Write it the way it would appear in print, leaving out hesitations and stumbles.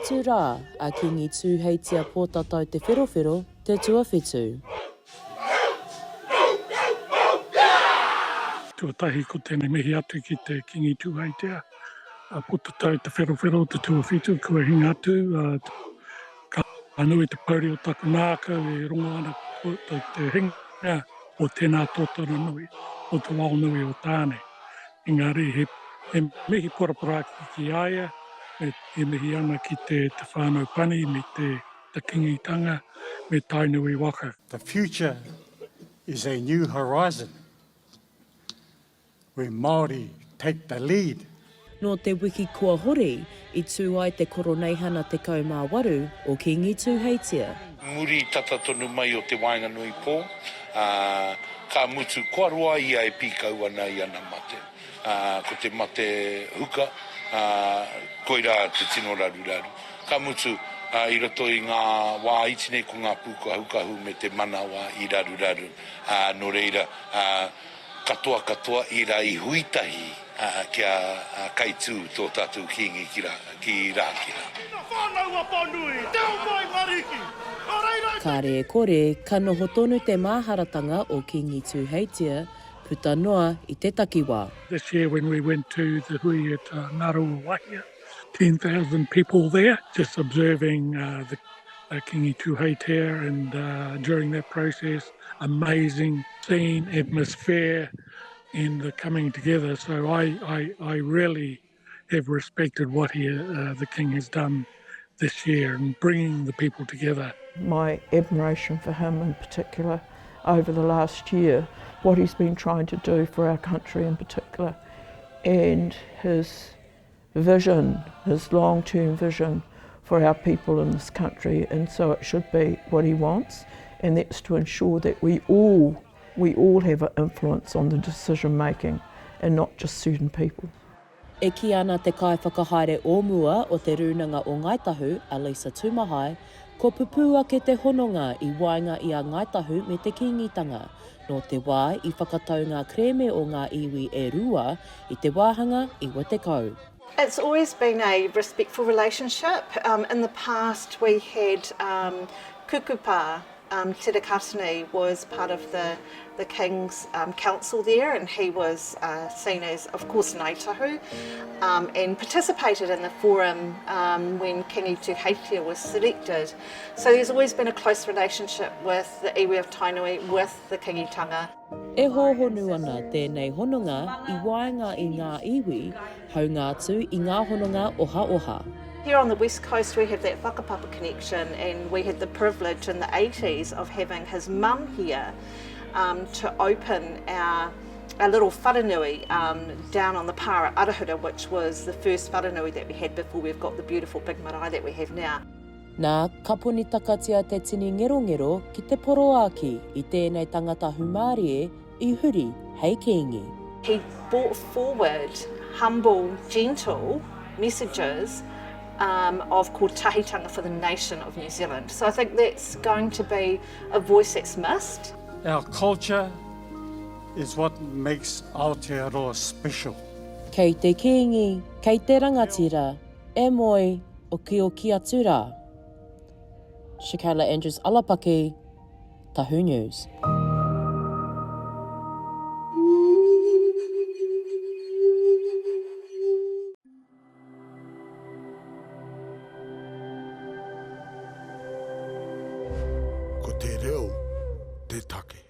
atu rā a Kīngi Tūheitia Pōtatau Te Wherowhero te tuawhitu. Tuatahi ko tēnei mihi atu ki te Kīngi Tūheitia a Pōtatau Te Wherowhero te tuawhitu kua hinga atu, ka nui te pouri o taku ngākau e rongo ana koutou te hinga o tēnā tōtara nui o te wao nui o Tāne. Engari he he mihi poraporaki ki a ia, me e mihi ana ki te te whānau pani me te te Kingitanga me Tainui waka. The future is a new horizon where Māori take the lead. Nō te wiki kua hori, i tū ai te Koroneihana 18 o Kīngi Tūheitia. Muri tata tonu mai o te waenganui pō, ā, ka mutu kua roa ia e pīkau ana i ana mate. Ā, ko te mate huka, ā, koirā te tino raruraru. Ka mutu, ā, i roto i ngā wā iti nei ko ngā pūkahukahu me te manawa i raruraru, ā, nō reira, ā, Katoa katoa ira i hui tahi kia kaitū tō tātou Kīngi ki Rākena. Kāre e kore, ka noho tonu te māharatanga o Kīngi Tūheitia puta noa i te takiwā. This year when we went to the hui at Ngaruawahia, 10,000 people there just observing the Kingi Tuheitia and during that process amazing scene, atmosphere and the coming together. So I, I, I really have respected what he, uh, the King has done this year in bringing the people together. My admiration for him in particular over the last year, what he's been trying to do for our country in particular, and his vision, his long-term vision for our people in this country, and so it should be what he wants, and that's to ensure that we all, we all have an influence on the decision making and not just certain people. E kī ana te kaiwhakahaere o mua o Te Rūnanga o Ngāi Tahu, a Lisa Tumahai, kua pupū ake te hononga i waenga i a Ngāi Tahu me te Kīngitanga, nō te wā i whakatau ngā kerēme o ngā iwi e rua i te wāhanga 90. It's always been a respectful relationship. Um, in the past we had um, Kukupa um, Te Rikatini was part of the, the King's um, council there and he was uh, seen as, of course, Ngāi Tahu um, and participated in the forum um, when Kingi Tuheitia was selected. So there's always been a close relationship with the iwi of Tainui, with the Kingitanga. E hōhonu ana tēnei hononga i waenga i ngā iwi, haunga atu i ngā hononga ohaoha. Here on the west coast we have that whakapapa connection and we had the privilege in the eighties of having his mum here um, to open our a little wharenui um, down on the pa at Arahura, which was the first wharenui that we had before we've got the beautiful big marae that we have now. Nā, ka ponitakatia te tini ngerongero ki te poroāki i tēnei tangata humārie i huri hei kīngi. He brought forward humble, gentle messages um, of kotahitanga for the nation of New Zealand. So I think that's going to be a voice that's missed. Our culture is what makes Aotearoa special. Kei te kīngi, kei te rangatira, E moe, okioki atu rā. Shakayla Andrews Alapaki, Tahu News. Ko te reo te take.